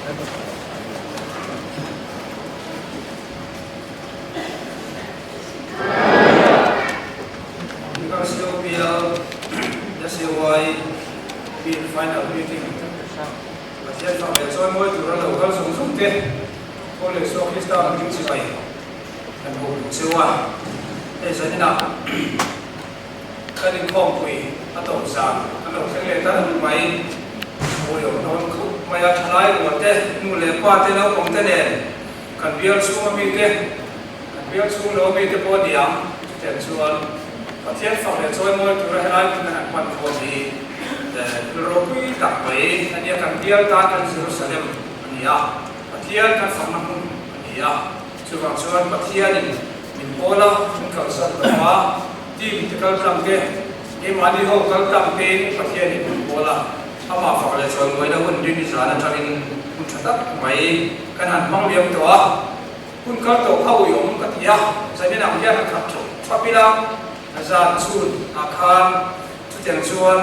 UCOPL SAY Bill Final Meeting Pathian fak leh chawi mawi tura lo kal zung zung te Paul leh Isua Krista an ding chibai kan hmuh duh cheu a. Hei zaninah kan inkhawmpui a tawp zan kan lo thleng leh ta reng mai. Mawi awm dawn khup mai a, thalai rual te, nu leh pa te, naupang te nen kan bial chhunga mite, kan bial chhung lo mite pawh a ni ang. Chutiang chuan Pathian fak leh chawi mawi tura helai hmun an han hman khawm hi thil ropui tak mai a nia. Kan bial tan kan Jerusalem a ni a, Pathian kan fakna hmun a ni a. Chuvang chuan Pathianin min pawl a, min kalsan lo a, team te kal tlang te, keimahni ho kal tlang tein Pathianin min pawl a, amah fak leh chawi mawina hun rin zan atangin hun tha tak mai kan han hmang liam tawh a. Hun kal tawh kha uiawm ka ti a, zanin ang hian a khat thap thap ila, zan chhun ah khan chutiang chuan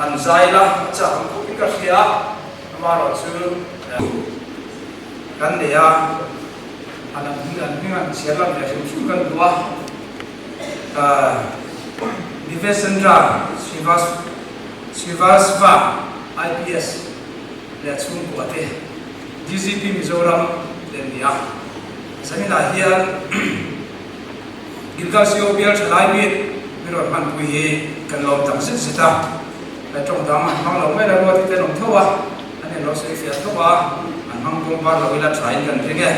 han zai la a chak ang khawp in ka hria a, amaherawh chu kan nei a, an an hming an chhiar lam leh hrim hrim kan duh a, Divesendra Srivastava IPS leh a chhungkua te. DGP Mizoram te an ni a, zaninah hian Gilgal COPL thalai bik min rawn hmanpui hi kan lawm tak zet zet a, he tawng dang an hmang lo mai la ruat hi te an awm tho a, an in lo sawi fiah tho a, an hmang bawng bar lo ila tha in kan ring e,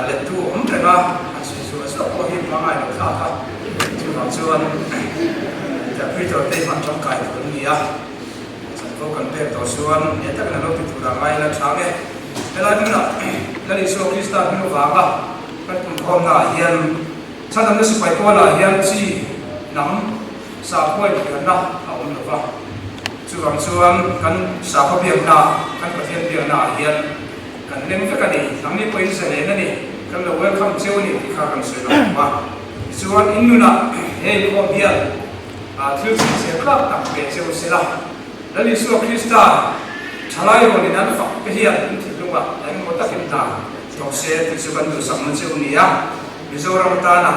lettu awm reng a, an sawi zuah zuah pawh hi hma ngai lo thlak a, chuvang chuan interpreter te hi hman tangkai tur an ni a. Chanvo kan pek tawh chuan hneh takin a lo ti tur a ngai la chang e. Helai hmunah Lal Isua Krista hming avanga kan punkhawmna ah hian chhandamna sipai pawlah hian chi hnam sakhua inhriatna a awm lo va. Chuvang chuan kan sakhaw biakna, kan Pathian biakna ah hian kan leng vek a ni. Nangni pawhin zalen a ni, kan lo welcome cheu a ni tih kha kan sawi lo a. Tichuan in nunah he inkhawm hian Thil chhinchhiah tlak tak ve cheu se la, Lal Isua Krista thalai rawnin an fak te hian in thinlungah engemaw takin hna thawk se tih chu kan duhsakna cheu ni a. Mizoram atana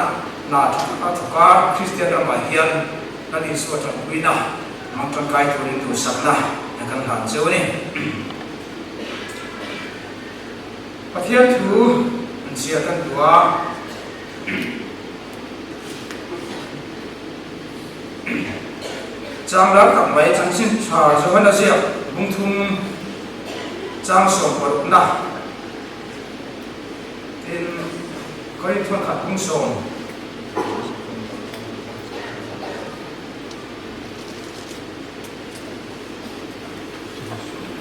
hna tha taka thawk a, Kristian ramah hian Lal Isua tanpuina hmang tangkai turin duhsakna kan hlan cheu a ni. Pathian thu an chhiar kan duh a. Chang lar tak mai chanchin tha Johana ziak bungthum chang 16na tin Korinth khat bung sawm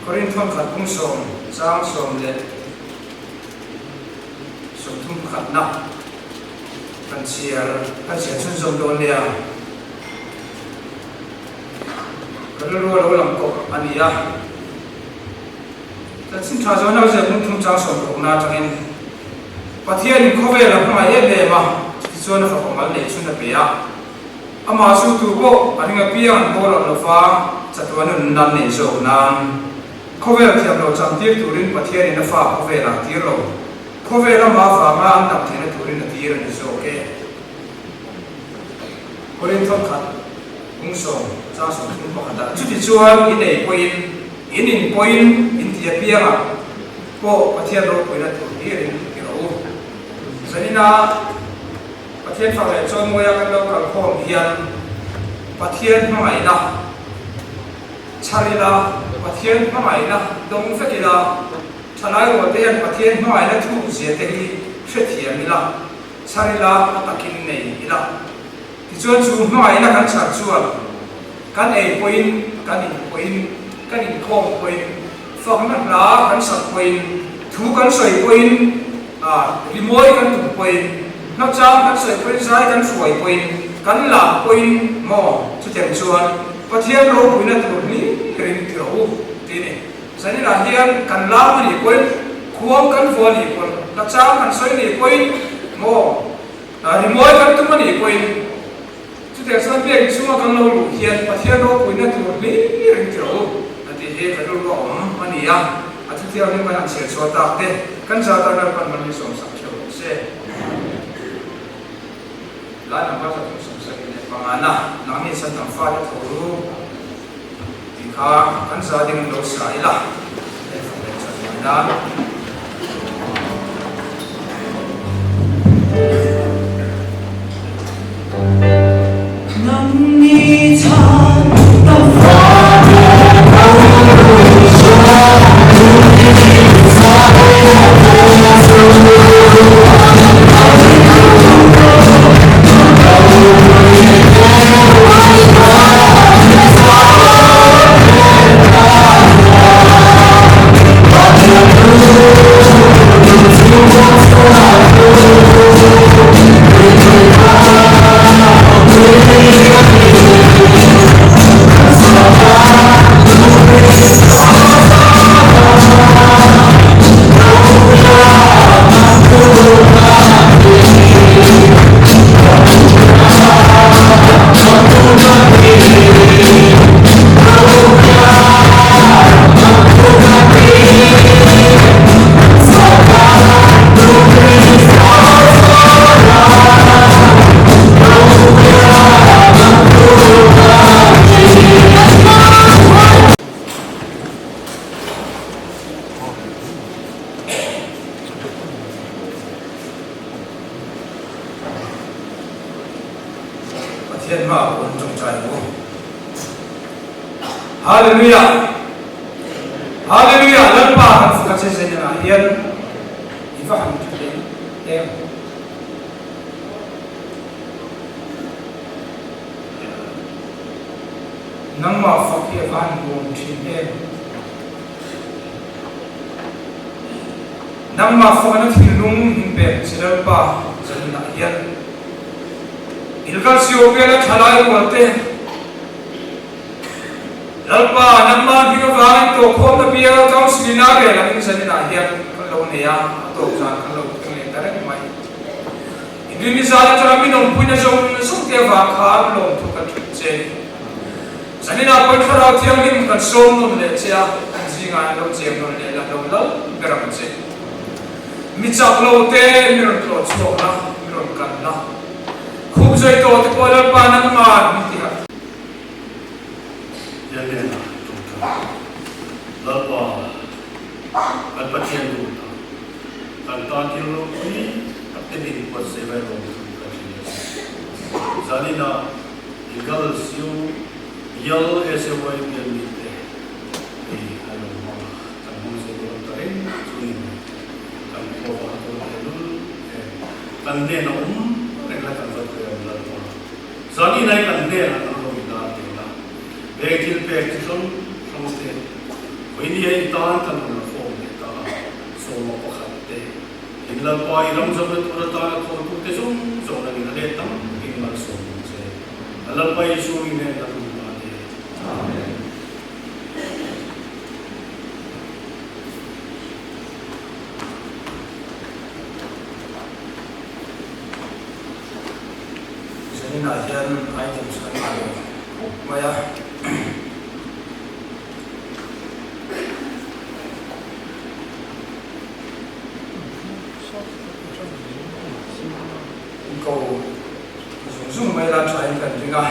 Korinth khat bung sawm chang sawm leh 30 pakhatna kan chhiar kan chhiar chhunzawm dawn nia. Ka rilru a lo lang kawp a ni a. Chanchin tha zawn a ziak hmun thum chang 16na atangin Pathianin khawvel a hmangaih em em a, chutichuan a fapa mal neih chhun a pe a. Amah chu tu pawh a ring apiang an pawl ang lova chatuan nun nan neih zawk nan. Khawvel thiam lo cham tir turin Pathianin a fa khawvelah a tir lo. Khawvel ama avanga an dam theihna turin a tir a ni zawk e. Korinth khat hung sawm chang 30 pakhatah chutichuan in ei pawhin, in in pawhin, in ti apiangah pawh Pathian ropuina tur hlirin ti rawh u. Zanina Pathian fak leh chawnmawia kan lo kalkhawm hian Pathian hmangaihna, Chhar ila, Pathian hmangaihna dawng vek ila, thalai rual te hian Pathian hmangaihna thuk zia te hi hrethiam ila, chhar ila, a takin nei ila. Tichuan chu hmangaihna kan chhar chuan kan ei pawhin, kan in pawhin, kan inkhawm pawhin, fakna hla kan sak pawhin, thu kan sawi pawhin, rimawi kan tum pawhin, hnachang kan sawi pawhin, zai kan hruai pawhin, kan lam pawhin maw chutiang chuan Pathian ropuina tur hlir in ti rawh u tih a ni. Zaninah hian kan lam a nih pawhin, khuang kan vua a nih pawn, hnachang kan sawi a nih pawhin maw rimawi kan tum a nih pawhin chutiang chuan biakinn chhunga kan lo luh hian Pathian ropuina tur hlir in ti rawh u a tih hi ka rilru a awm a ni a. A thu Thianghlim kan han chhiar chhuah tak te kan za tan Lalpan mal min sawmsak theuh rawh se. Lai number 375 nangni Satan fate tho ru tih kha kan za ding lo sa ila hei fak leh chan mai nan. Pathian hmaah pawh an tawngtai ang u. Hallelujah! Hallelujah! Lalpa kan fak a che zainanah hian i va han tha leh em! Nangmah fak hi a va han nuam thin em! Nangmah fakna thinlung min pek che Lalpa zaninah hian Ilkal Siopela thalai rualte Lalpa nangmah hming avangin tawhkhawmna bial Council in a rel angin zaninah hian kan lo nei a, a tawp zan kan lo thleng leh ta reng mai. Inrinni zan atanga min awmpuina zawng zawng te avang khan lawmthu kan hrilh che ni. Zaninah pawh Thlarau Thianghlim kan sawm nawn leh che a, kan zingah an lo cheng nawn leh la lo lal ber ang che. Mi chak lo te mi rawn tlawh chhuak la, mi rawn kan la. Khup zai tawh te pawh Lalpa nangman min ti harh. Tia hnenah ṭawngṭai Lalpa kan Pathian duh tak, kan tan thil ropui tak te min buatsaih vai rawng chu kan hre leh si. Zaninah Eagles U Yal SAY bial mite hei an lo hmang a, kan hmang zo dawn ta reng chungin kan khua a dawn leh lul em. Kan hnenah awm reng la kan va duh em Lalpa. Zaninah hi kan hnenah kan lo inlar ve a, veng thil pek chi hrang hrang te vawinia i tan kan rawn la khawm leh ta a, sawma pakhat te in Lalpa i ram zawmna tur atana thawntute zawng zawng langin a let tam takin malsawm ang che. A Lalpa Isua i nen kan awm ta te. Amen. Zaninah hian items kan ngah leh khawp mai a. Ko zung zung mai la thain kan ring a,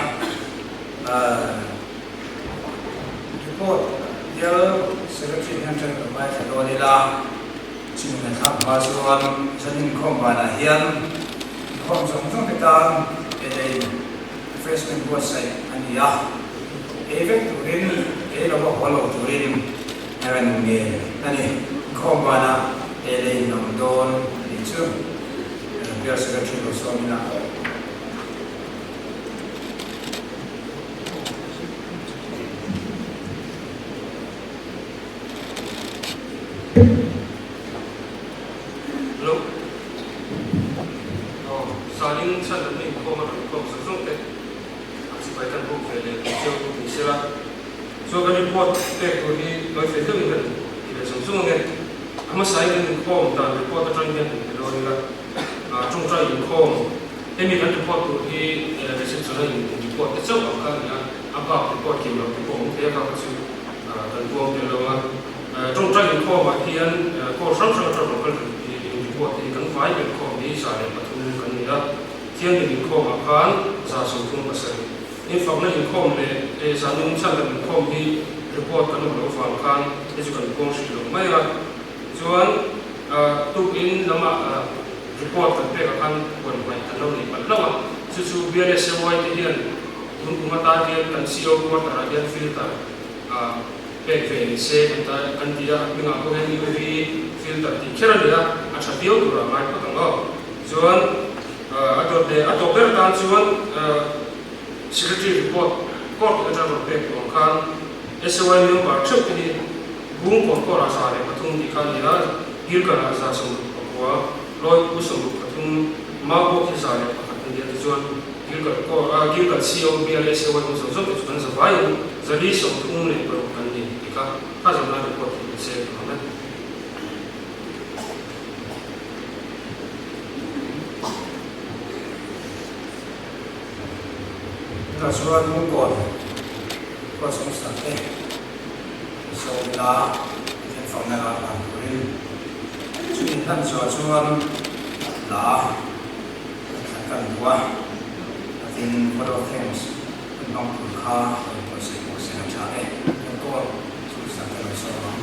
report bial secretary hian ṭan kan ngaithla dawn ila, chumi na thlak hma chuan zanin khawm banah hian inkhawm zawng zawng te tan elei refreshment buatsaih a ni a, ei vek turin ei lo a haw lo turin ran nge a ni, inkhawm banah elei in awm dawn a nih chu. Bial Secretary lo sawm ila. Hello. Aw, zanin chhan lamna inkhawm a rawn inkhawm zawng zawng te a chipai kan buk ve leh tur cheu ni sela. Chuan kan report pek tur hi nawi fel deuhin kan ti leh zawng zawng ang e. A hmasain kan inkhawm dan report atang hian in pe dawn ila, tawngtai inkhawm hemi kan report tur hi reception a in report te chauh ang kha a ni a, a bak report kim loh te pawh awm thei a, kha kha chu kan puang tel lo a. Tawngtai inkhawmah hian call hrang hrang atang rawn kal in report te hi kan vai ber khawm hi 103 kan ni a. Thianghlim inkhawmah khan 37. Infakna inkhawm leh zanum chhan lam inkhawm hi report kan awm loh vang khan hei chu kan puang hrih lo mai a. Chuan tukin lamah report kan pekah khan huan hmaih kan lo nei palh hlauh a. Chu chu BLSAY te hian tun kum atan hian kan CO quarter ah hian filter pek ve ni se kan ta kan ti a, a hmingah pawh hian UV filter tih kher a ni a, a tha viau turah ngai phawt ang aw. Chuan a dawt leh a tawp ber atan chuan Secretary report court atang rawn pek duh ang khan SAY member theuh te hi Bung Kawnkawr ah 103 tih kha a ni a, Gilgal ah 69, Lawi Pu 63, Mau pawh khi 101 a ni a, tichuan Gilgal Kawr ah Gilgal CO BLA SAY hmun zawng zawng te chu kan za vaiin 436 kan ni tih kha kha zawhna report hi kan sel ta ang e. Tunah chuan Bungkawn khua chhungchhak te sawmna thlen fakna lar dan turin chumi hlan chhuah chuan hla kan thlan kan duh a, tin vote of thanks hun hmang tur kha rawn pawisa pawh se la tha e, kan call chhungchhak te rawn sawm ang.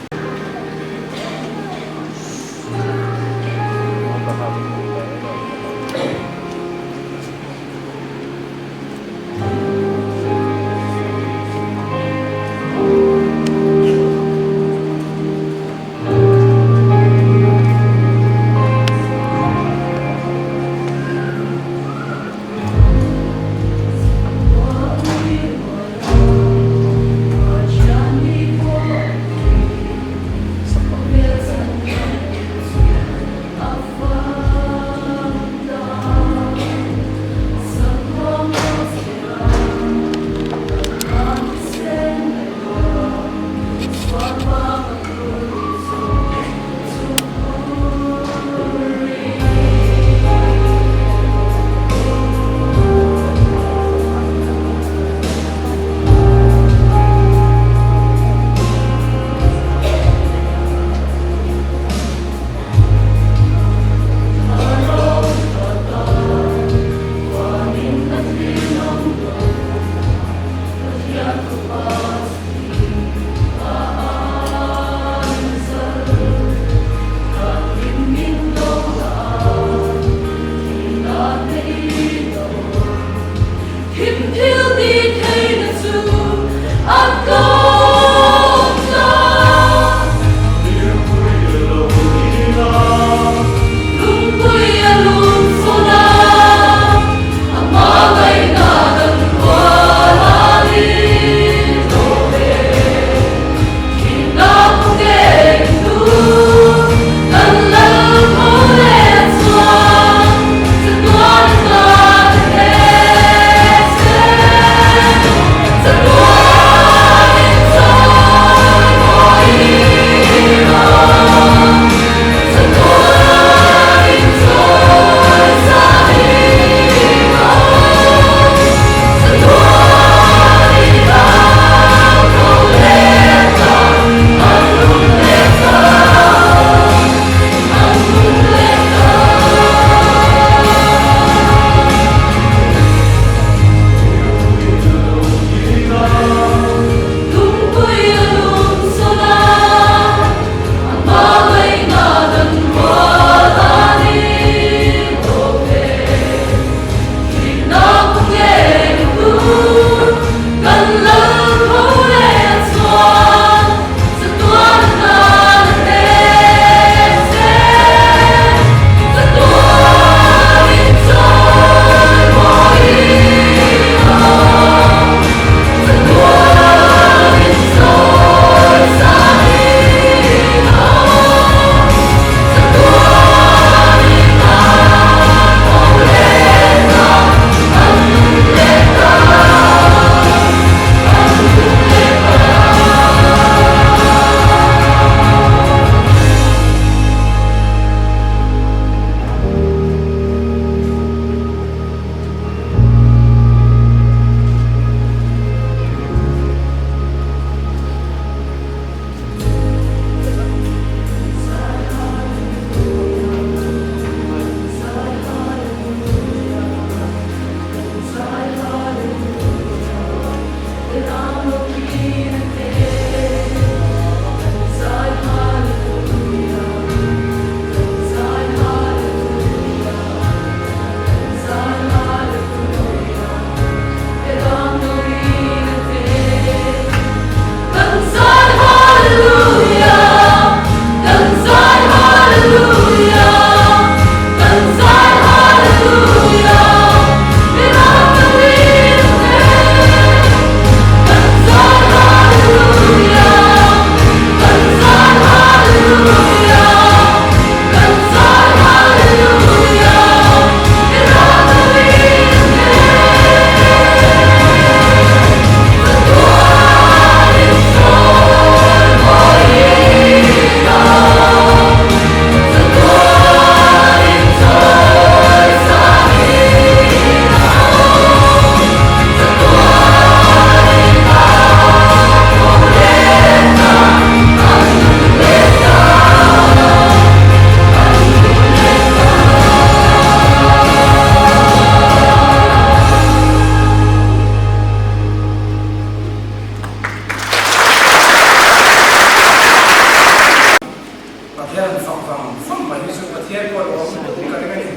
vang vang mai hi chu Pathian pawh lo awm lutuk ka ring a ni.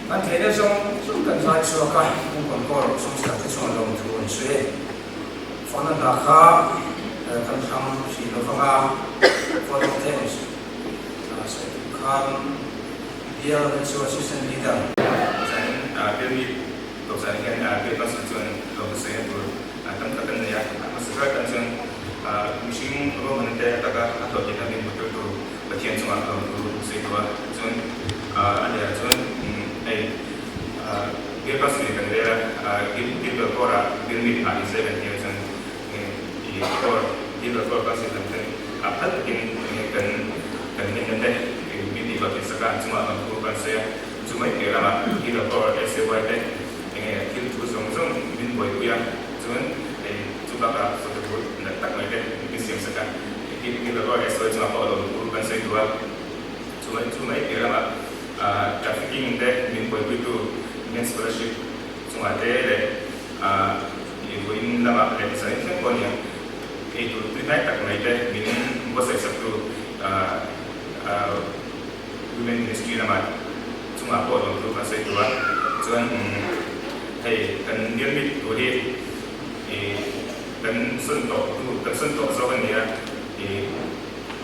Kan theihna zawng zawng kan zai chhuak a, Bungkawn Kawr sawmsar te chuan lawmthu an sawi e. Fana hna kha kan thlang hrih lo vang a, Vote of Thanks sawi tur khan Bial chu Assistant Leader. Zanin Bialmi Dawhzan hian Bial Council chuan lawmna sawi tur tam tak an nei a, a hmasa ber tan chuan mihring ruahmanna te ataka a hlawhtlinna min hmuhtir tur Pathian chungah lawmthu sawi duh a, chuan a lehah chuan hei Bial Council in kan rel a, Gilgal Corps ah Bial meeting ah inzai kan tih ah chuan i Corps Gilgal Corps Council lam ten a phal takin kan kan ngenna te min tih hlawhtlin sak a, chungah lawmthu kan sawi a, chu mai piah lamah Gilgal Corps SAY te enge thil thu zawng zawng min buaipui a, chuan hei chu bakah photo booth nalh tak mai te min siam sak a. Engtin ka ruah sawi chungah pawh lawmthu kan sawi duh a, chumai chu mai piah lamah trafficking te min buaipuitu men scholarship chungah te leh vawiin lamah leh zanin thleng pawh ania eitur tui hnai tak mai te min buatsaih saktu women ministry lamah chungah pawh lawmthu kan sawi duh a, chuan hei kan bialmit tur hi Kan sawn tawh tu, kan sawn tawh zawk a ni a, i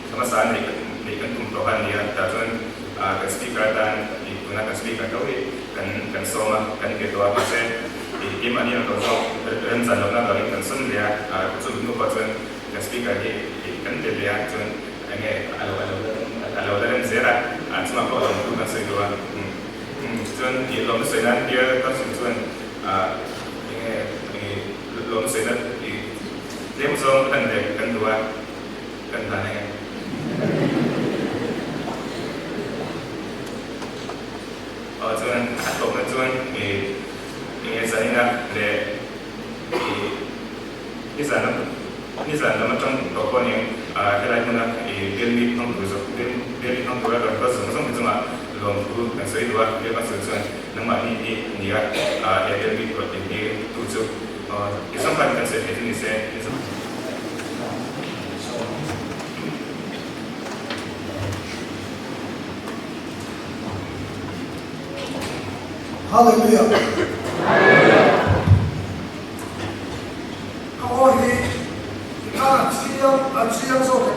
hmasa neih kan neih kan tum tawh a ni a, tah chuan kan speaker atan i tuna kan speaker tho hi kan kan sawm a, kan pe tawh a, mahse i keimahni ang tawh zawk remchan lohna avangin kan sawn leh a, chumi hnu pawh chuan kan speaker hi i kan pe leh a, chuan enge a lo a lo la rem a lo la rem zel a, chungah pawh lawmtu kan sawi duh a, chuan i lawmna sawi nan bial council chuan enge i. Lawm sawi na i tlem zawng kan leh kan duh a, kan hlan eng e. Aw chuan a tawpna chuan i enge zanina leh i nizan lam nizan lam atang tawh pawh aniang helai hmuna i bial mi hmang tur zawk bial mi hmang tura rawn kal zawng zawng te chungah lawmthu kan sawi duh a, bial hmasa chuan Nangmahni hi ni a, he bial bik ruat in hi tu chu i zawng khan kan sawi thei chu ni se. Hallelujah. Ka aw hi tikhan a chiang a chiang zawk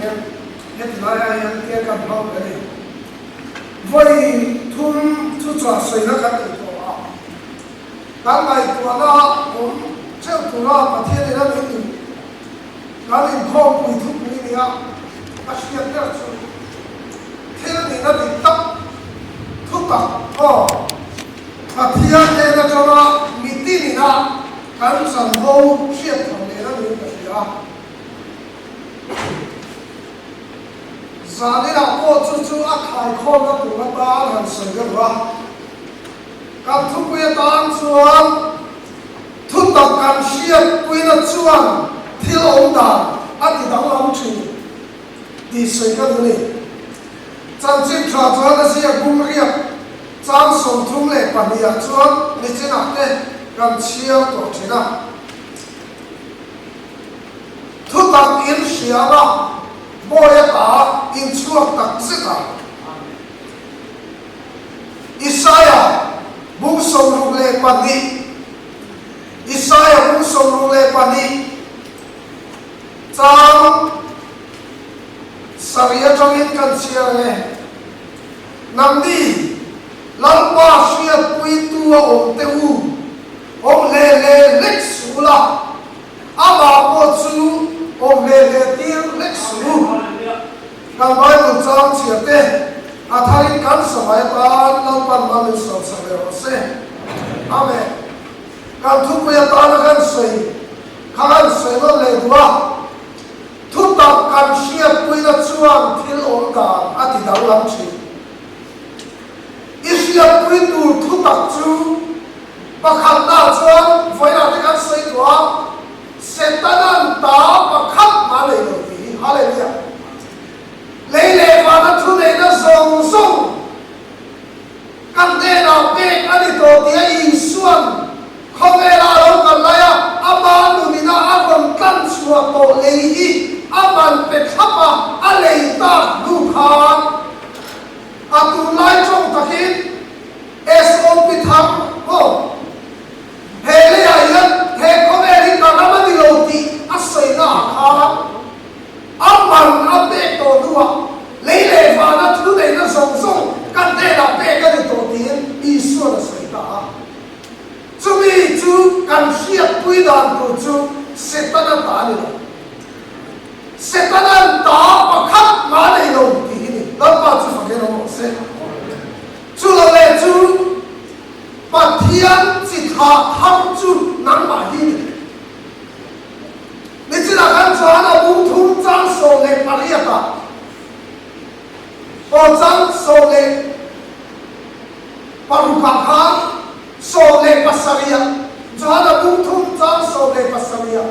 em? Heti laiah hian tiang kan hmang ve a ni. Vawi thum chu chuan sawina kan nei tawh a, kan ngaihtuahna awm theuh tura Pathian in a min duh kan inkhawmpui thupui nia a hriat ber chu thil nihna dik tak thu tak aw Pathian hnen atanga mitin ina kan chanvo hriat tham lehna niin ka hria a. Zaninah pawh chu chu a khaikhawmna tur atan han sawi deuh a, kan thupui atan chuan thutak kan hriatpuina chuan thil awm dan a ti danglam thin tih sawi ka duh a ni. Chanchin tha chuan a ziak bum riak chang 32 ah chuan nichinah te kan chhiar tawh thin a. Thutak in hria la, bawi ata in chhuak tak zet a. Isaia bung 62 Isaia bung 62 chang sarih atangin kan chhiar ang e. Nangni Lalpa hriatpuitu a awm teh u, awm hle hle hlek suh ula. Amah pawh chu awm hle hle tir hlek suh u. Kan Bible chang chhiar te a tharin kan samai atan Lalpan mal in sawm sak leh rawh se. Amen. Kan thupui atana kan sawi kha kan sawi nawn leh duh a, thutak kan hriatpuina chuan thil awm dan a ti danglam thin. I hriatpui tur thutak chu Pakhatna chuan vawiinah te kan sawi duh a, Setana'n ta pakhat mah nei lo tih hi. Hallelujah! Lei leh vana thu neihna zawng zawng ka hnenah pek a ni tawh tia Isua'n khawvela a lo kal lai a, ama nunina a rawn tlan chhuah tawh lei hi a man pe thlap a, a lei tak hnu khan. A tunlai tawng takin SOP thar maw he leiah hian he khawvel hi ka ram a ni lo tih a sawina ah khan a man a pek tawh hnuah lei leh vana thu neihna zawng zawng ka hnenah pek a ni tawh tiin Isua'n a sawi ta a. Chumi chu kan hriatpui dan tur chu Setana ta a ni lo. Setana'n ta pakhat mah a nei lo tih hi ni. Lalpa chu fakin awm rawh se. Chu lo leh chu Pathian chi thlah thar chu nangmah hi ni. Nichinah khan chuan a bung thum chang 18 ah aw chang 16 ah khan 17 ah chuan a bung thum chang 17 ah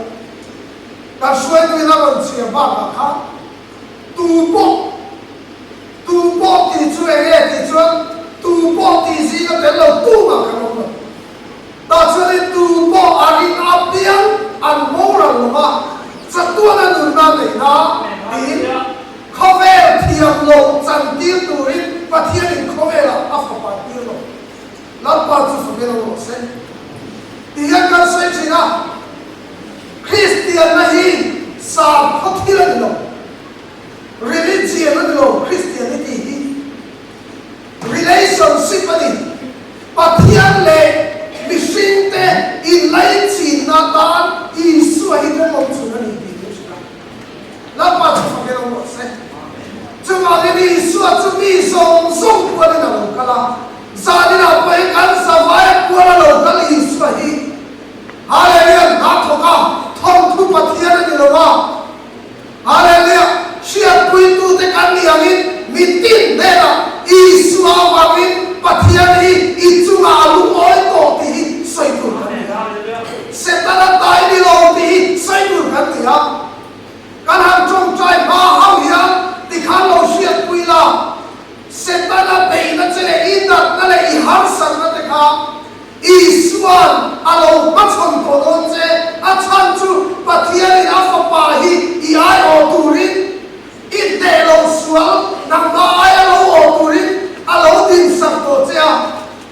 kan hruaituin a rawn chhiar bakah khan tu pawh Tu pawh tih chu eng nge tih chuan tu pawh tih zinga tel lo tu mah kan awm lo. Tah chuanin tu pawh a ring apiang an boral lo va, chatuana nunna neihna tiin khawvel thiam loh chantir turin Pathianin khawvelah a fapa tir lo. Lalpa chu fakin awm rawh se. Ti hian kan sawi thin a, Kristianna hi sakhaw thil a ni lo. Religion a ni lo, Christianity hi relationship a ni. Pathian leh mihringte inlaichinna atan Isua hi kawng awm chhun a ni tih kan hria. Lalpa chu fakin awm rawh se. Chuvangin Isua chu mi zawng zawng pualin a lo kal a, zaninah pawhin kan zavaia pual a lo kal Isua hi Hallelujah hna thawk a, thawnthu Pathian a ni lo a, Hallelujah! Hriatpuitute kan nih angin mitin hnenah Isua avangin Pathian hi i chungah a lungawi tawh tih hi sawi tur kan ni a. Setana tai ni lo tih hi sawi tur kan ni a. Kan han tawngtai hma hauh hian tikhan lo hriatpui la, Setana beihna che leh i natna leh i harsatna te kha Isua'n a lo hmachhawn tawh dawn che, a chhan chu Pathianin a Fapa hi i aiawh turin, i hneh lo sual nangmah ai a lo awh turin a lo dinsak tawh che a.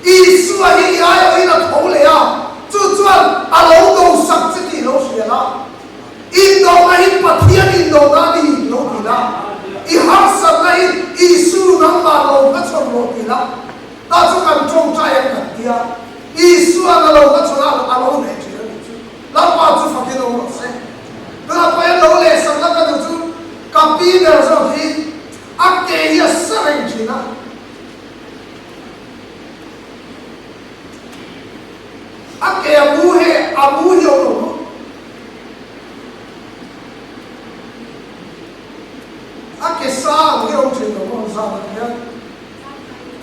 Isua hi i aiawhin a tho leh a, chu chuan a lo dosak che tih lo hria la. Indona hi Pathian indona a ni lo ti la, i harsatna hi Isu nangmah lo hmachhawn rawh ti la. Ta chu kan tawngtai ang kan ti a, Isua'n a lo va chhun a, a lo hneh thin a nih chu. Lalpa chu fakin awm rawh se. Tunah pawh hian lo lehsak la ka duh chu ka pi ber zawk hi a ke hi a sa reng thin a. A ke a mu he a mu hi a awm lo maw? A ke sa ang hi a awm thin lo maw zanah hian?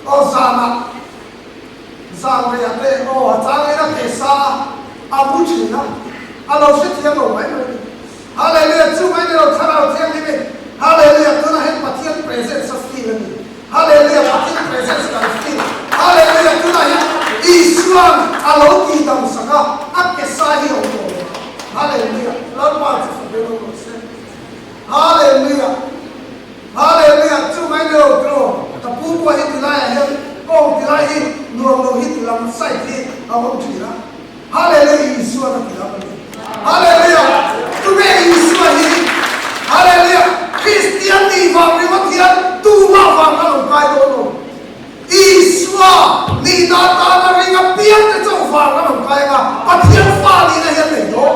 Aw zanah zan rei a te aw a changin a ke sa a a mu thin a a lo hrethiam lo mai mai a ni. Hallelujah chu mai ni lo thlarau thianghlim in Hallelujah tunah hian Pathian presence a feel a ni. Hallelujah Pathian presence kan feel. Hallelujah tunah hian Isua'n a lo tihdam sak a a ke sa hi a awm tawh lo. Hallelujah Lalpa chu fak emaw rawh se. Hallelujah. Hallelujah! Chu mai ni lo tiraw? Ka pu pawh hi tilaiah hian kawng tilai hi nuam lo hi tilam side hi a awm thin a. Hallelujah! Isua ka tilam a ni. Hallelujah! Tunge Isua hi? Hallelujah! Kristian nih vang ringawt hian tumah vang ka lo kai dawn lo. Isua nihna atana ring apiang te chauh vang ka lo kai anga Pathian fa nihna hian nei dawn.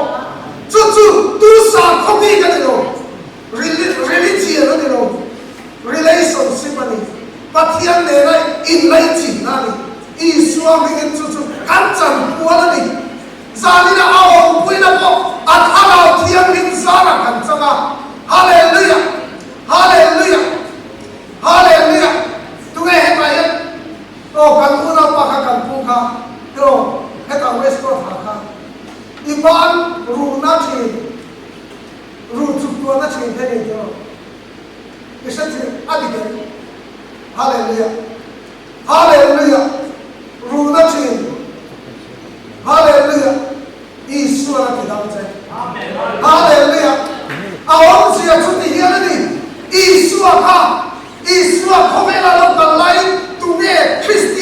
Chu chu tu sakhaw bik a ni lo. Religion a ni lo, relationship a ni. Pathian nena inlaichinna a ni. Isua hmingin chu chu kan chanpual a ni. Zanina a awmpuina pawh a Thlarau Thianghlim zarah kan chang a. Hallelujah! Hallelujah! Hallelujah! Tunge hetah hian aw kan unaupa kha kan pu kha tiraw hetah Westport ha kha i ban ruhna thin. Ruh chuk tuahna thin te nei tawh i hre thin a dik em? Hallelujah Hallelujah Ruhna thin Hallelujah Isuan a ti dam che Hallelujah A awmzia chu ti hian a ni Isua kha Isua khawvela lo kal laiin.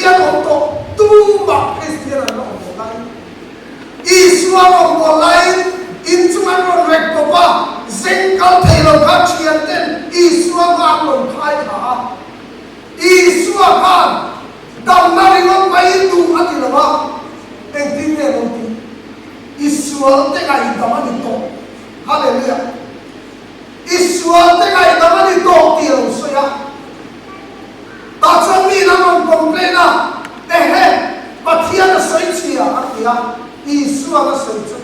Kristian awm tawh tumah Kristian an la awm lo laiin Isua rawngbâwl laiin inchung an rawn rek pawp a, zeng kal thei lo kha thianten Isua hma an rawn khai thla a. Isua khan damna ringawt maiin duh a ti lo a, engtin nge lo tih? I sualte ngaihdam a ni tawh. Hallelujah! I sualte ngaihdam a ni tawh tih a lo sawi a. Tah chuan mi in an rawn complain a, Ehe, Pathian a sawi chhia a ti a, Isuan a sawi chu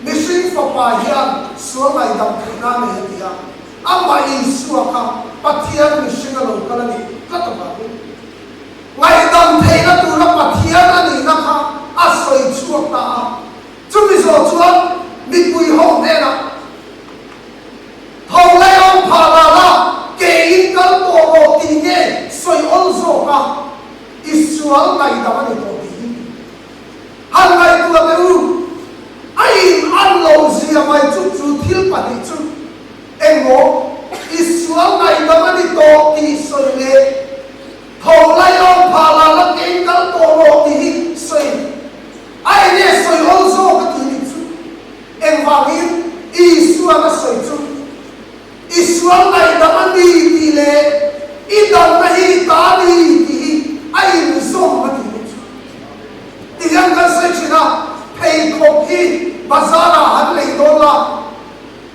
mihring fapa hian sual ngaihdam theihna a nei a ti a, amah Isua kha Pathian mihring a lo kal a nih tlat avangin ngaihdam theihna tura Pathian a nihna kha a sawi chhuak ta a, chumi zawh chuan mipui ho hnenah Tho lai awm phah la la, ke in kal tawh rawh tih nge sawi awl zawk a, i sual ngaihdam a ni tawh tih hi han ngaihtuah teh u. A in an lo zia mai chu chu thil pahnih chu engmaw i sual ngaihdam a ni tawh tih sawi leh tho lai awm phah la la, ke in kal tawh rawh tih hi sawi a enge sawi awl zawk a tih ni chu. Engvangin Isuan a sawi chu i sual ngaihdam a ni tih leh i damna hi i ta a ni tih hi a inzawm a tih ni chu. Ti hian kan sawi thin a, pheikhawk hi bazar ah han lei dawn la,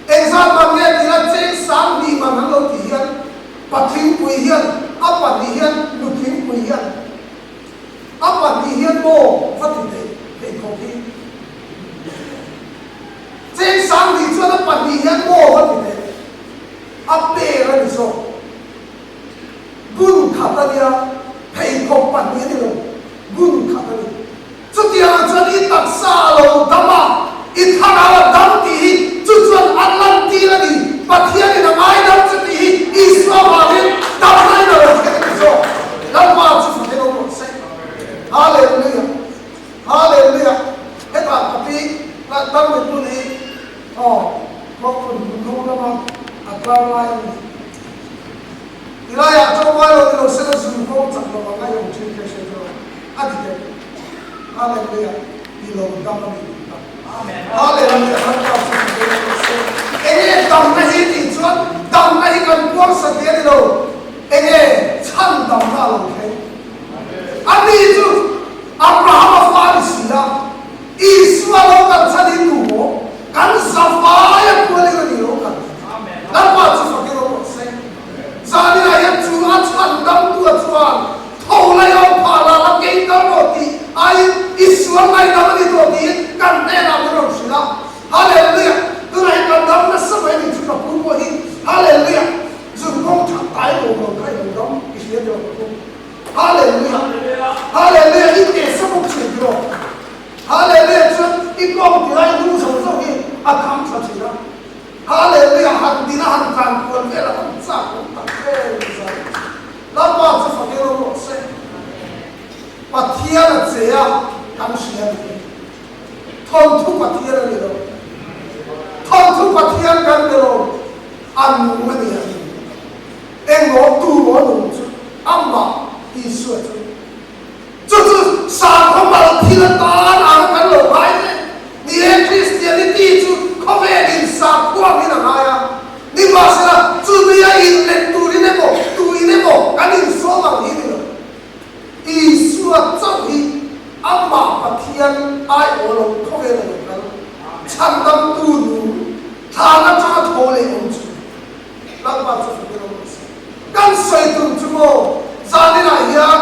engzat man nge tih la cheng 2000 man an lo tih hian pathingpui hian a pahnih hian nuthingpui hian a pahnih hian maw va ti thei pheikhawk hi. Cheng 2000 chuan a pahnih hian maw a ti teh? A per a ni zawk. Bun khat a nia, pheikhawk pahnih a ni lo, bun khat a ni. Chutiangah chuan i taksa a lo dam a, i thlarau a dam tih hi chu chuan a lantir a ni. Pathianin a ngaidam che tih hi Isua vangin damna in a lo thleng a ni zawk. Lalpa chu fak eng awm rawh se. Hallelujah. Hallelujah! Hetah ka pi Tarmit hmun hi aw Kawngpun hmun hnung lama a tlar lai a ni. Tilaiah tlawmngai lo ni lo sela zun kawng chak lo ang a i awm thin kha i hre tawh a ti teh. Hallelujah! I lo dam a ni tih kha. Hallelujah! Lalpa chu ka be rawh se. Enge damna hi tih chuan damna hi kan puang sa hle a ni lo. Enge chhan damna a lo thleng. Ani chu Abrahama fa a ni si a, Isua lo kan chhan hi tu maw? Kan zavai a kualin a ni lo kan ti. Lalpa chu fakin awm rawh se. Zaninah hian chu a chhan damtua chuan tho lai awm phah la la kei kal rawh tih aiin Isua ngaidam a ni tawh tiin kan hnenah min rawn hrilh a. Hallelujah! Tunah hian kan dam nasa mai a ni chu ka pu pawh hi. Hallelujah! Zun kawng that tai awm lo kha i lo dam i hria tih ka pu. Hallelujah! Hallelujah! I teh sa bawk thin tiraw? Hallelujah! Chuan i kawng ti lai hnung zo zo hi a kham tha thin a. Hallelujah! Han din a han tlan kual vel a han chak awm tak em zai. Lalpa chu fak ilo rawh se. Pathian a che a kan hria ni hi. Thawnthu Pathian a ni lo. Thawnthu Pathian kan be lo. A nung a ni a. Engmaw tu maw nung chu amah Isua chu. Chu chu sakhaw mal thil atan ang kan lo ngai hle. Ni e, Christianity chu khawvelin sakhua angin a ngai a. Nimahsela, chu nia inlet turin emaw, tuin emaw kan insawm ang hi ni lo. Isua chauh hi amah Pathian aiawh lo khawvel a lo kal. Chhandamtu nung, thlan atanga tho leh awm chu. Lalpa chu fak ilo rawh se. Kan sawi tum chu maw zaninah hian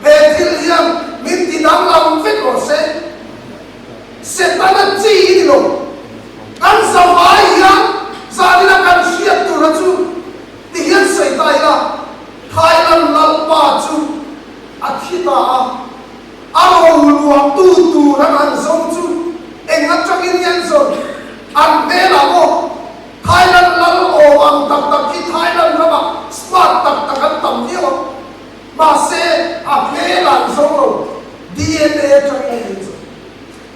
he thil hian min ti danglam vek rawh se. Setana chi i ni lo. Kan zavai hian zaninah kan hriat tura chu ti hian sawi ta ila, Thailand Lalpa chu a thi ta a, a roluahtu tur an han zawng chu eng atangin nge an zawn? An hmelah maw? Thailand lal awm ang tak tak hi Thailand ramah smart tak tak an tam viau ang. Mahse, a hmel ah an zawng lo. DNA atangin a ni an zawng.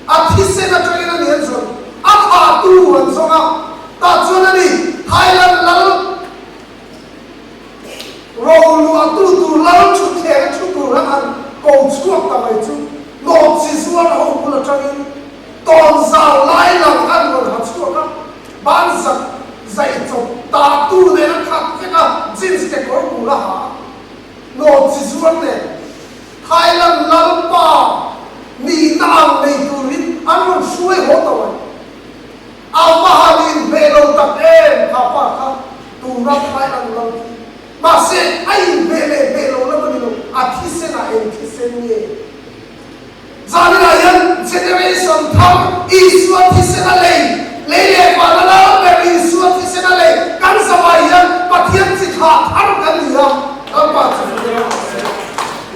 A thisen atangin a ni an zawng. A thahtu an zawng a. Tah chuan a ni, Thailand lal. ko chhuak ta mai chu nawhchi zuar ho bul atangin tawnzau lai lang an rawn ha chhuak a, ban zak zai chawp ta tu nen a khat vek a, jeans kekawr bul a ha a, nawhchi zuar nen Thailand lalpa nihna ang nei turin an rawn hruai haw ta mai. A va han inhmeh lo tak em kha pa kha tuna Thailand lal khi. Mahse a inhmeh leh hmeh lo lam a ni lo, a thisen ah eng thisen nge? Zaninah hian generation thar Isua thisen a lei, lei leh van a lal ber Isua thisen a lei kan zavai hian Pathian chi thlah thar kan ni a, Lalpa chu hrilh rawh se.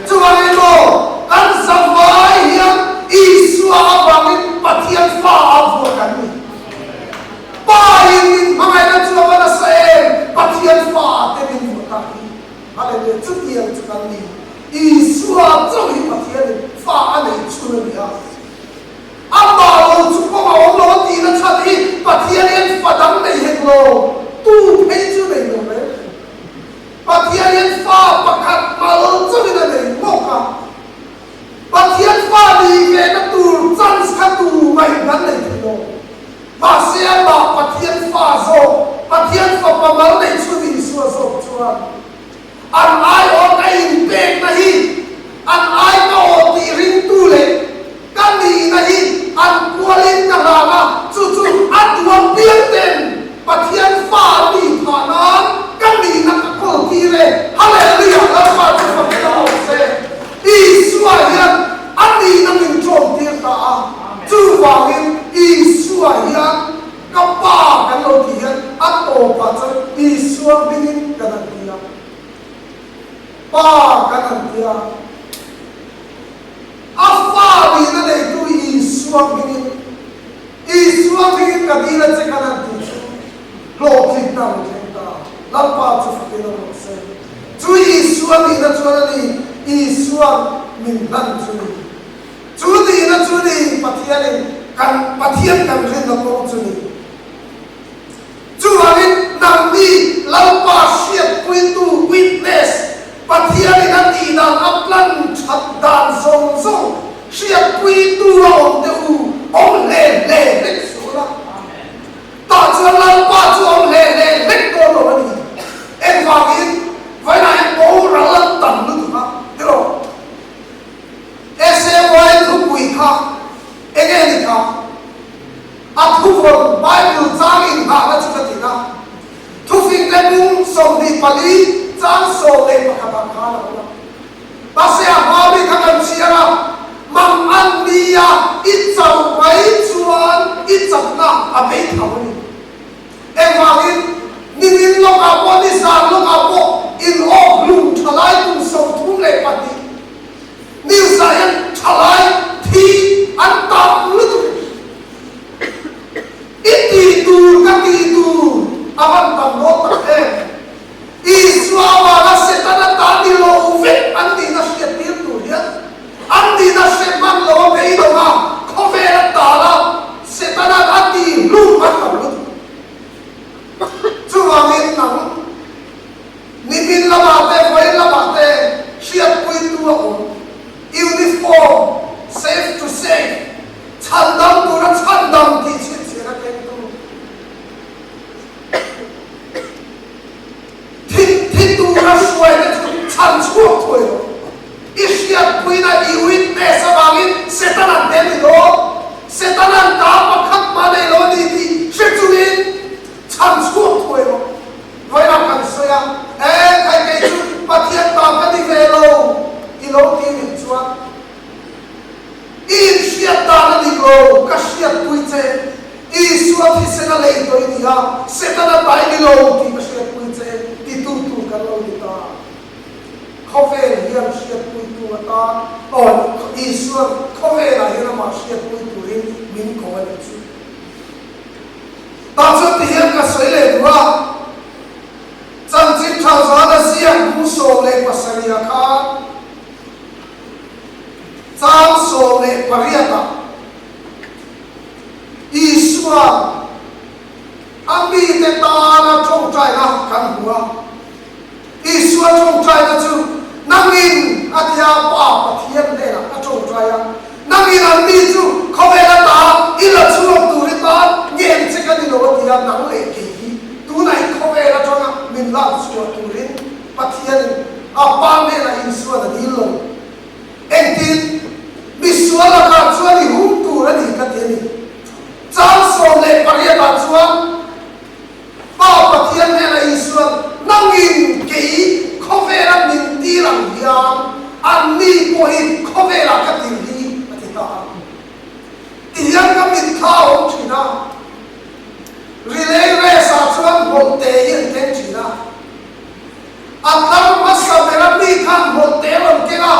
Chuvangin maw kan zavai hian Isua avangin Pathian fa a vuah kan ni. Pa in min hmangaihna chu a va nasa em, Pathian fa te min vuah tak hi. Hallelujah, chutiang chu kan ni. Isua chauh hi Pathianin fa a nei chhun a ni a. Amah lo chu kawng a awm lo a tihna chhan hi Pathian hian fa dang nei hek lo, tu phei chu nei lo reng reng. Pathian hian fa pakhat mal chauhin a nei ngawk a. Pathian fa nih ve na tur chance kha tu mai kan nei thei lo. Mahse amah Pathian fa zawk, Pathian fapa mal nei chhun Isua zawk chuan an aiawh ka inpekna hi an ai ka aw tih ringtu leh ka nihna hi an kualin ka hlang a, chu chu a duang piang ten Pathian fa an nih phah nan ka nihna ka kawl tir e. Hallelujah! Lalpa chu fakin a awm se. Isua hian a nihna min ṭawm tir ta a, chuvangin Isua hian ka Pa kan lo tih hian a tawpah chuan Isua hmingin kan han ti a, Pa kan han ti a. A fa nihna neitu Isua hmingin, Isua hmingin ka dil a che kan han tih chu hlawhtlinna a rawn thleng ta. Lalpa chu fakin a rawh se. Chu Isua nihna chuan a ni, Isua'n min hlan chu ni. Chu nihna chu ni Pathianin kan Pathian kan rinna kawng chu ni. Chuvangin nangni Lalpa hriatpuitu, witness, Pathianin a tih dan a plan that dan zawng zawng hriatpuitu a awm teh u, awm hle hle hlek suh la. Tah chuan Lalpa chu awm hle hle hlek dawn lo a ni. Engvangin vawiinah hian boral an tam lutuk a, tiraw? SAY thupui kha enge ni kha? A thuvawn Bible chang inghahna chu ka ti a, thufingte bung 24 chang 11 ah khan a awm a. Mahse a hma mi kha kan chhiar a, mang an nia i chauh mai chuan i chakna a bei tho a ni. Engvangin nimin lawkah pawh nizan lawkah pawh in awk hlum thalai kum 32 News ah hian thalai thi an tam lutuk. I tih tur ka tih tur a van tam dawn tak em? Isua avanga Setana ta ni lo vek an nihna hriat tir tur hian an nihna hre hman lo a beidawng a, khawvel a tal a, Setana'n a tih hlum an tam lutuk. Chuvangin nang. Nimin lamah te vawiin lamah te hriatpuitu a awm. Uniform, safe to save, chhandam tura chhandam tih chhinchhiahna kengtu. Thi thi tura hruai te chu chhan chhuak thuai rawh. I hriatpuina i witness avangin Setanan te ni dawn. Setanan ta pakhat mah nei lo a ni tih hre chungin chhan chhuak thuai rawh. Vawilah kan sawi a, E khai kei chu Pathian ta ka ni ve lo i lo ti nih chuan i inhriat dan a dik lo, ka hriatpui che, Isua thisen a lei tawh i ni a, Setana ta i ni lo tih ka hriatpui che ti tu tur kan lo ni ta. Khawvel hian hriatpuitu atan, aw Isua'n khawvelah hian amah hriatpui turin min ko a nih chu. Tah chuan ti hian ka sawi leh duh a, chanchin tha zan a ziak bu 17 ah khan chang 18 ah Isua'n a mite tana tawngtaina kan hmu a. Isua tawngtaina chu nangin a tia Pa Pathian. Pathian hnenah a tawngtai a, Nangin an mi chu khawvel ata i la chhuak tur i tan ngen che ka ni lo a ti a, nang leh kei hi tunah i khawvel atanga min lak chhuah turin Pathianin a Pa hnenah Isuan a dil lo. Engtin? Misual lakah chuan i hum tur a ni ka ti a ni. Chang 18 ah chuan Pa Pathian hnenah Isuan, Nangin kei khawvela min tir ang hian anni pawh hi khawvelah ka tir hi a ti ta a. Ti hian ka mitthla a awm thin a. Relay race ah chuan hmawlhte hi an keng thin a. A tlar hmasa bera mi khan hmawlhte a rawn keng a,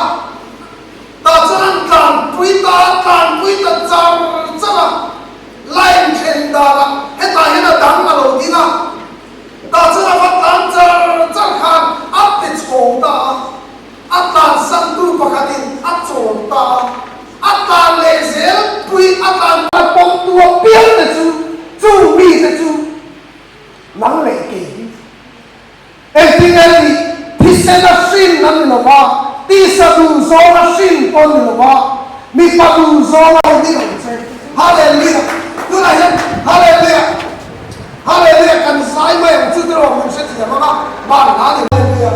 tah chuan an tlanpui ta a, tlanpui ta char char a, line then danah hetah hian a dang a lo ding a, tah chuan a va tlan char char khan a pe chhawng ta a, a tlansantu pakhatin a chawl ta a, a tlan leh zel pui a tlan. A pawmtu apiang te chu chu mite chu nang leh kei hi. Engtin nge ni? Thisen a hrin an ni lo va, tisa duh zawng a hrin pawh an ni lo va, mipa duh zawng a ni ang che. Hallelujah! Tunah hian Hallelujah! Hallelujah! Kan zai mai ang chu tiraw min hrethiam ang a, van hla ni Hallelujah!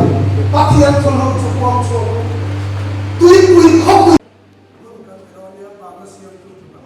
Pathian chu hlawh chu huang chhuak rawh. Tuipui khawpui. Hun kan ti dawn nia, vana siamtu tura.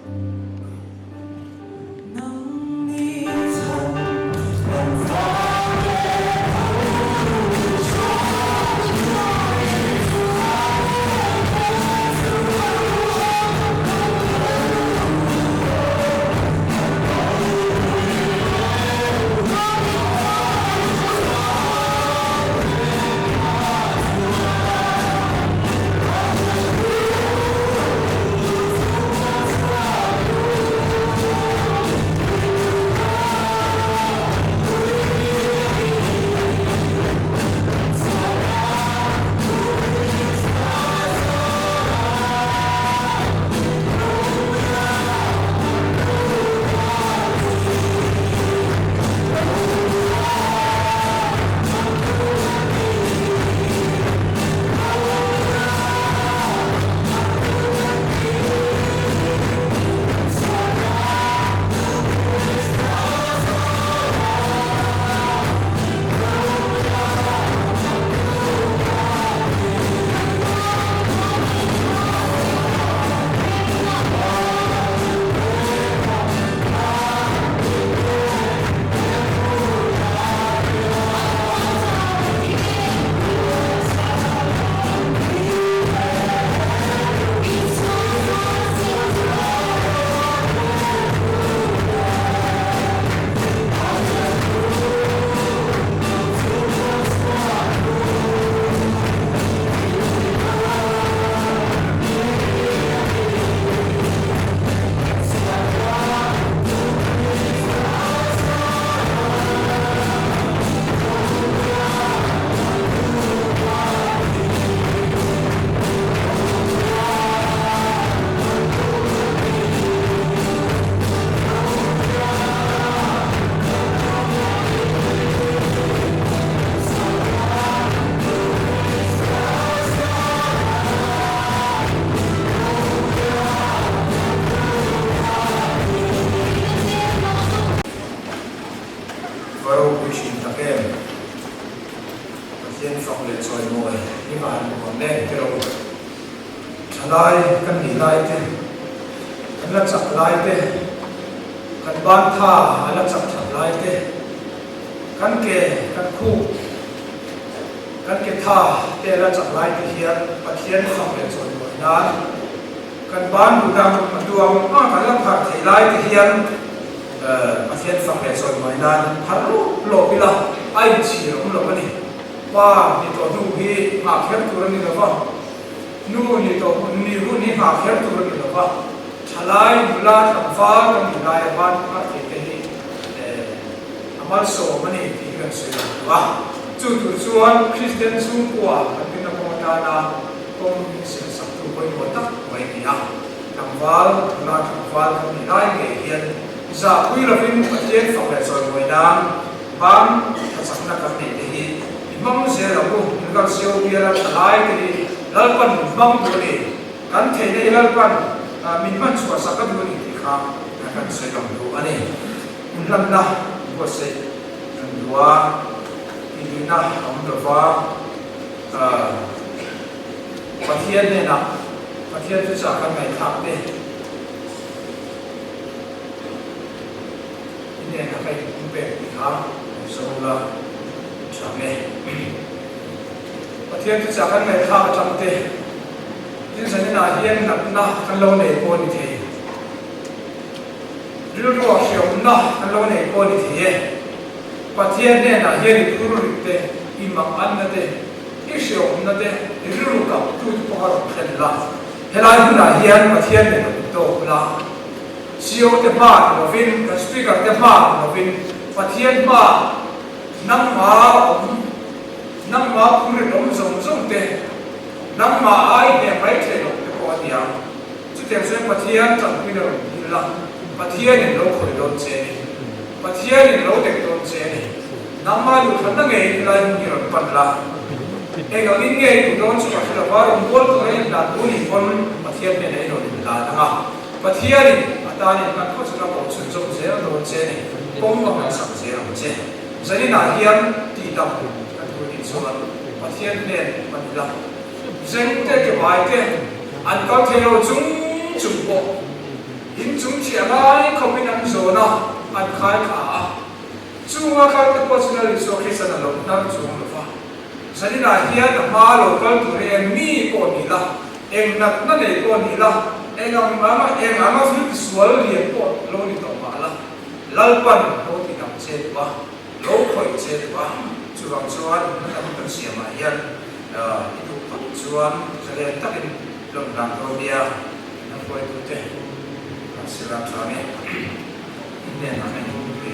Va ropui thin tak em? Pathian fak leh chawimawi i van nuam em te ro. Thalai kan nih lai te, kan la chak lai te, kan ban tha a la chak that lai te, kan ke kan khup, kan ke tha te a la chak lai te hian Pathian fak leh chawimawi nan kan ban duhdang a duang a kan la phar thei lai te hian Pathian fak leh chawimawi nan phar lawp lawp ila a inchhir awm lo a ni. Pa ni tawh hnu hi nghah kher tur a ni lo va, nu ni tawh ni hun hi nghah kher tur a ni lo va, thalai nula tlangval kan ni laia ban phar thei te hi a malsawm a ni tih hi kan sawi lo duh a. Chu tur chuan Kristian chhungkua kan rinna kawng atana kawng min siamsaktu pawimawh tak mai a ni a. Tlangval, nula tlangval kan nih lai ngei hian zahpui lovin Pathian fak leh chawimawi nan ban thachakna kan neih te hi i hmang zel ang u, in kal siau bial a tha lai te hi. Lalpan min hmang duh a ni, kan theihna hi Lalpan min hman chhuah sak a duh a ni tih kha kan sawi lang duh a ni. Inhlanna buatsaih kan duh a, tihluihna a awm lo va, Pathian hnenah Pathian thuchah kan ngaihthlak te i hnenah ka inpumpek tih kha kan sawi la tha nge. Pathian thuchah kan ngaihthlak atang te tin zaninah hian natna kan lo nei pawh a ni thei. Rilruah hriamna kan lo nei pawh a ni thei e. Pathian hnenah hian i phur rit te, i mak anna te, i hriamna te, i rilru kap tu te pawh a rawn thlen la. Helai hunah hian Pathian nen a intawk la. CO te hma ni lovin, kan Speaker te hma ni lovin, Pathian hma nangma awm, nangma phur rit awm zawng zawng te, nangma ai hne mai thei lo te pawh a ni ang. Chutiang chuan Pathian tanpuina rawn hil la, Pathianin lo khawih dawn che a ni. Pathianin lo dek dawn che a ni. Nangmah duhthlanna ngei helai hmun hi rawn pan la. Eng angin nge i duh dawn chu ka hre lo va, rawn bual tura i inhlan tu nih pawn Pathian hnenah i rawn inhlan ang a. Pathianin a tan inhlan phawt chu la koh chhun zawm zel dawn che a ni. Kawng a hmansak zel ang che. Zaninah hian tihdam kan duh nih chuan Pathian hnen pan ila. Zengte ke bai te an kal thei lo chung chung pawh in chung thiah lai khawpin an zawn a, an khai thla a. Chunga kal te pawh chu Lal Isua Kristian a lo hnar chuang lo va. Zaninah hian a hma lo kal tur hi eng mi pawh ni la, eng natna nei pawh ni la, eng ang anga eng anga thil tisual lian pawh lo ni tawh mah la, Lalpan lo ti dang che duh a, lo khawih che duh a. Chuvang chuan hna tam kan siamah hian I duh phawt chuan zalen takin lawm dan dawn nia na hruaitute kan sir a tha nge in hnenah ka inhmu ve.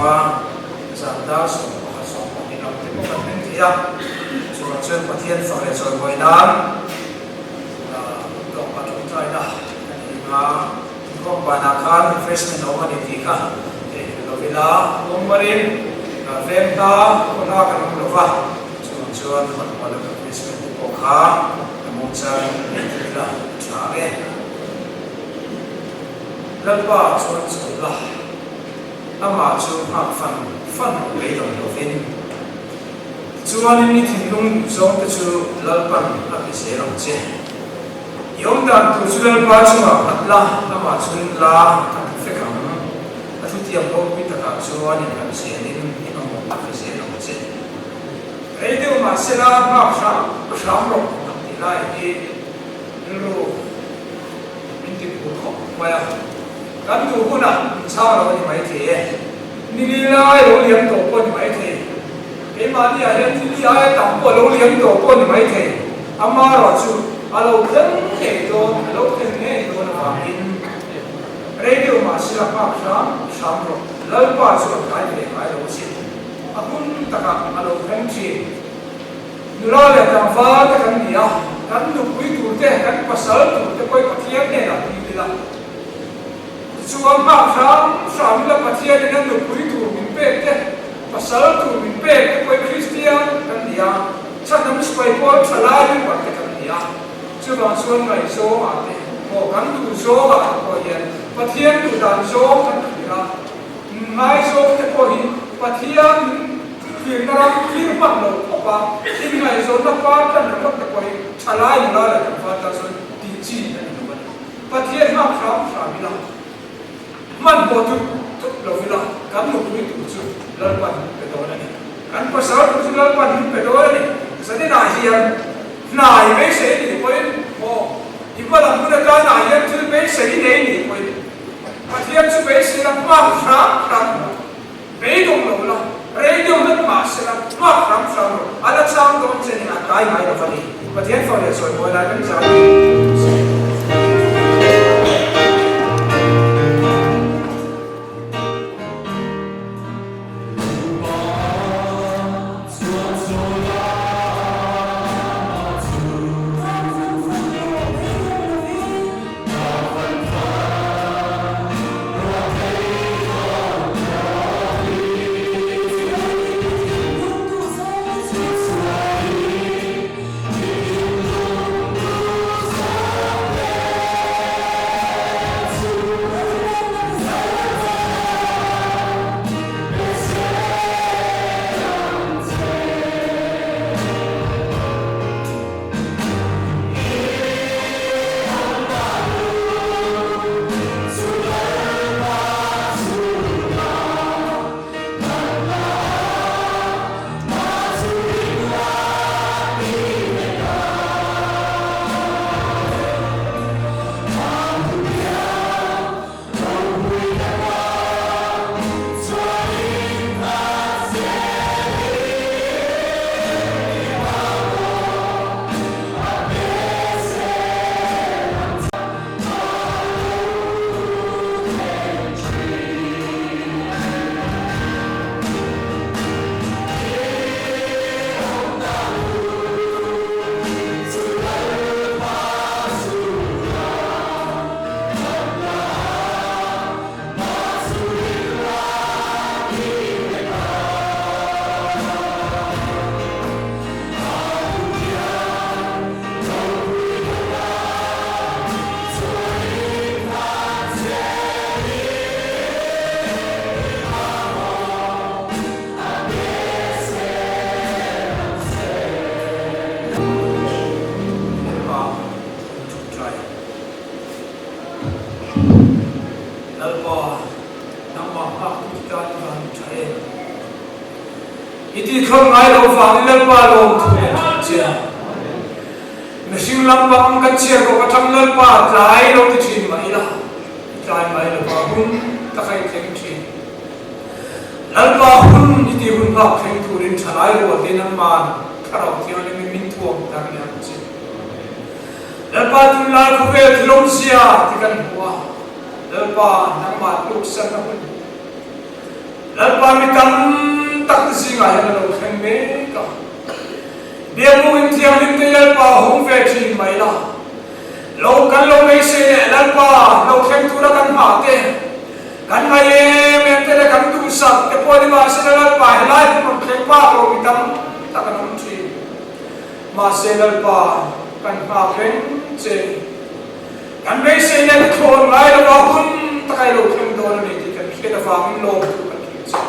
a, zan dar 11 12 lam te pawh kan meng thei a, chuvang chuan Pathian fak leh chawimawi nan tawpa tawngtaina kan nei anga inkhawm banah khan refreshment a awm a ni tih kha theihngilh lo ila, kawngmarin veng hla khaw hla kan awm lo va, chuvang chuan hmanhmawh leh refreshment te pawh kha a muangchang nei thei ila a tha ang e. Lalpa chuan chawl la, amah chu nghak fan fan rawh beidawng lovin. Tichuanin i thinlung duh zawngte chu Lalpan a pe zel ang che. I awmdan tur chu Lalpa chungah nghat la, amah chu ring la, a ti fek ang. A thutiam ropui takah chuan innghat zelin i mamawh a pe zel ang che. Rei deuh mahsela nghak hram hram rawh ang tih lai hi rilru min ti phur khawp mai a, kan duh hunah min chhang lo a ni maithei e. Ni li lai lo liam tawh pawh a ni maithei. Keimahni ah hian ni li aia tam pawh a lo liam tawh pawh a ni maithei. Amaherawh chu a lo thleng ngei dawn, a lo thleng ngei dawn avangin rei deuh mahsela nghak hram hram rawh. Lalpa chu a tlai ve ngai lo asin. A hun takah a lo thleng thin. Nula leh tlangval te kan ni a, kan nupui tur te, kan pasal tur te pawhin Pathian hnenah dil ila. Tichuan nghak hram hram ila Pathianin a nupui tur min pek te, pasal tur min pek te pawhin Kristian kan ni a, chhanam sipai pawl thalai member te kan ni a. Chuvang chuan ngaihzawngah te maw kan duh zawngah te pawh hian Pathian duh dan zawng kan thlir a, ngaihzawng te pawh hi Pathian min Tlirna ram tlir hman lo khawp a, inngaihzawnna par tan ringawt te pawh hi thalai nula leh tlangval tan chuan tih chi a ni lo a ni. Pathian hmak hram hram ila, hmanhmawh tut tut lo ila, kan nupui tur chu Lalpan min pe dawn a ni. Kan pasal tur chu Lalpan min pe dawn a ni. Zaninah hian hnai beisei nih pawhin maw, i hmalam hun atanah hian thil beisei nei nih pawhin Pathian chu beisei la hmak hram hram rawh. Beidawng lo la, rei deuh hlek mah se la, nghak hram hram rawh, a la chang dawn che ni, a tlai ngai lo va ni. Pathian fak leh sawi mawi lai kan zai hi. Lalpa, nangmah nghak tu ti tan i van ni tha em? I ti thlawr ngai lo vangin Lalpa lawm thu leh thin che a. Mihring lampang kan chhiar kawk atang Lalpa tlai lo ti thin mah ila, i tlai mai lo va hun taka i thleng thin. Lalpa hun i ti hun nghak thleng turin thalai rual te nangman Thlarau Thianghlimin min thuam tar leh ang che. Lalpa tunlai khawvel thilawmzia ti kan hmu a, Lalpa nangmah tluksanna hun. Lalpa mi tam tak te zingah hian a lo thleng mek a. Biakbuk in thianghlim te Lalpa hung ve thin mai la. Lo kan lo beisei leh Lalpa lo thleng tura kan hmah te, kan ngai em em te leh kan duhsak te pawh ni mahsela Lalpa helai hmun rawn thleng bak lo mi tam tak an awm thin. Mahse Lalpa kan nghak reng che. Kan beisei leh ka thlawn ngai lova hun taka i lo thleng dawn a ni tih kan hriat avangin lawmtu kan hrilh che.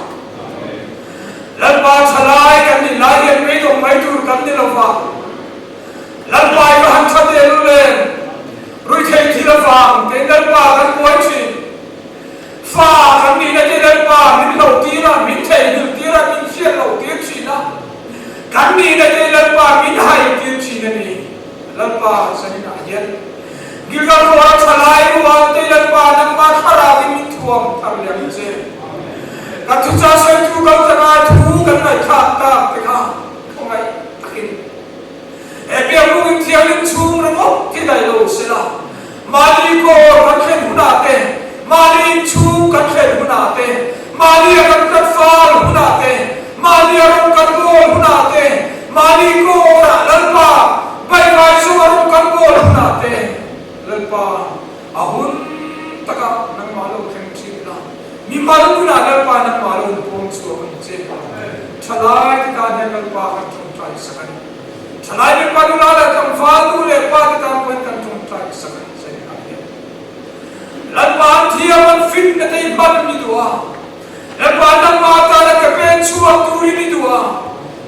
Lalpa thalai kan nih lai hian beidawng mai tur kan ni lova, Lalpa i va han tha teh lul em? Ruithei thil avang tein Lalpa kan buai thin. Fa kan nihna te Lalpa min hlo tir a, min theihnghilh tir a, min hriat loh tir thin a. Kan nihna te Lalpa min hai tir thin a ni. Lalpa zaninah hian Gilgal rual thalai rualte Lalpa nangmah thlarauin min thuam thar leh ang che. Kan thuchah sawitu kal tanga thu kan ngaihthlak tak te kha khawngaih takin he biakbuk in thianghlim chhung ringawt hi daih lo sela, mahni kawl kan thlen hunah te, mahni inchhung kan thlen hunah te, mahni a kan tat fal hunah te, Mahni a rawng kan bawl hunah te, mahni kawrah Lalpa baihvai zawng a rawng kan bawl hunah te, Lalpa a hun takah nangmah lo thleng thin ila, mi mal nunah Lalpa nangmah lo inpawm chhuak ang che. Thalai te tan hian Lalpa kan tawngtai sak a ni. Thalai mipa nula leh tlangval nu leh pa te tan pawhin kan tawngtai sak a ni Zainah hian. Lalpa an thiam an finna te i hman ni duh a. Lalpa nangmah atana ka pen chhuak turin i duh a,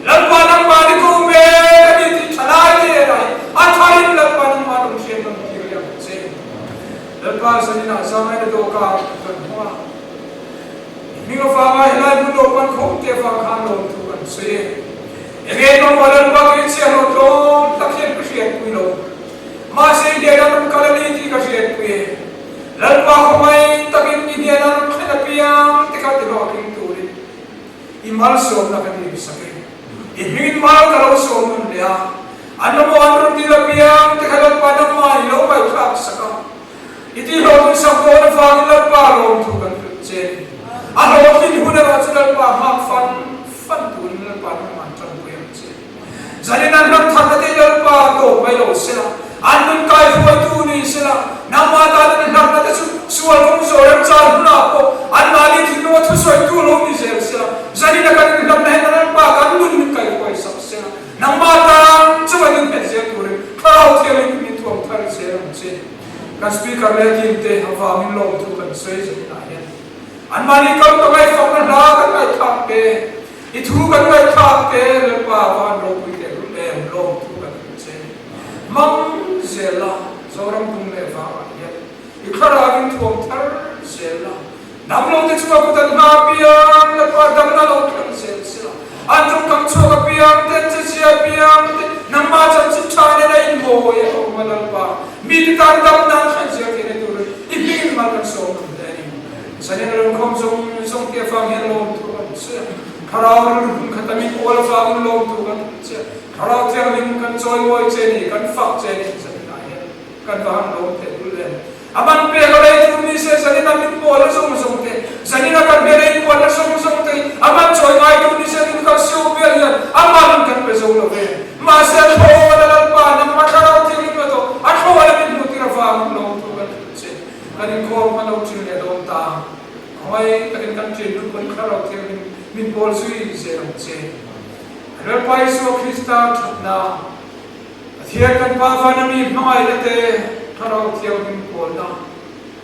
Lalpa nangmah ni ko mek a ni tih thalai te en ai a tharin Lalpa nangmah lung hriat rawn tir leh ang che. Lalpa zaninah zangaina dawhkan kan hmang a, i hming avanga helai hmun lo pan khawm te avang khan lawmthu kan sawi e. Enge mamawh Lalpa kei chiahhlawh tlawm tak hian ka hriatpui lo, mahse i hnen a rawn kal a ni tih ka hriatpui e. Lalpa khawngaih takin i hnena rawn thlen apiang te kha ti hlawhtling turin i malsawmna ka dim sak e. I hmingin mal ka lo sawm nawn leh a, an mamawh an rawn dil apiang te kha Lalpa nangmah i lo ngaihthlak sak a. I ti hlawhtlin sak dawn avangin Lalpa lawmthu kan hrilh che. A hlawhtlin hun erawh chu Lalpa nghak fan fan turin Lalpa nangmah an tanpui ang che. Zanin an ram tharna te Lalpa tawp mai lo sela, an nun kai hruaitu ni sela, nangmah tan an hlamna te chu sual kawng zawh remchang hunah pawh anmahni thinlunga thusawitu lo ni zel sela, zanin a kan inhlamna hian Lalpa kan nun min kai hruai sak sela, nangmah tan chauh an innghet zel turin Thlarau Thianghlim min thuam thar zel ang che. Kan Speaker leh team te avangin lawmthu kan sawi zaninah hian anmahni kal ka ngaihfakna hla kan ngaihthlak te, I thu kan ngaihthlak te Lalpa van ropui teh lul em lawm thu kan hrilh che. Hmang zel la, Zoram tung leh vangah hian i thlarau in thuam thar zel la, dam lo te chunga kut an hma apiang Lalpa damna lo thleng zel se la, an tawngkam chhuak apiang te an chezia apiang te nangmah chanchin tha nen a inmawi a awm a Lalpa mi te tan damna an thlen zel theihna turin i hming mal kan sawm ang hle a ni. Zanin lungkhawm zawng zawng te avang hian lawmthu kan che. Thlarau rilru hmun khat a min awl avangin lawmthu kan che. Thlarau Thianghlim kan chawimawi che ni, kan fak che ni zaninah hian kan va han lawm thei dul em. A man pek a lei tur ni se zanin a min pawl a zawng zawng te, zanin a kan hmel a inpuan a zawng zawng te, a man chawi ngai tur ni se tun kan siu bial hian a man kan pe zo lo ve. Mahse a thlawn a Lalpa nangmah Thlarau Thianghlim a tawh, a thlawn a min hmuh tir avangin lawmthu kan che. Kan inkhawm kha lo ṭin leh dawn ta. Khawngaih takin kan ṭin lut pawn thlarau thianghlim min pawl zui zel ang che. Lalpa Isua Krista ṭhatna, Pathian kan Pa vana mi hmangaihna te thlarau thianghlim pawlna,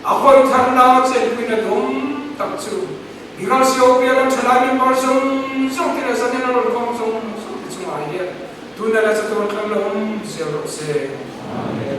a hawi tharna chenpuina dum tak chu Biral Siopia lam ṭhalai member zawng zawng te leh zanin a rawn kawng zawng zawng te chungah hian tuna la chatuan thlang lo awm zel rawh se. Amen.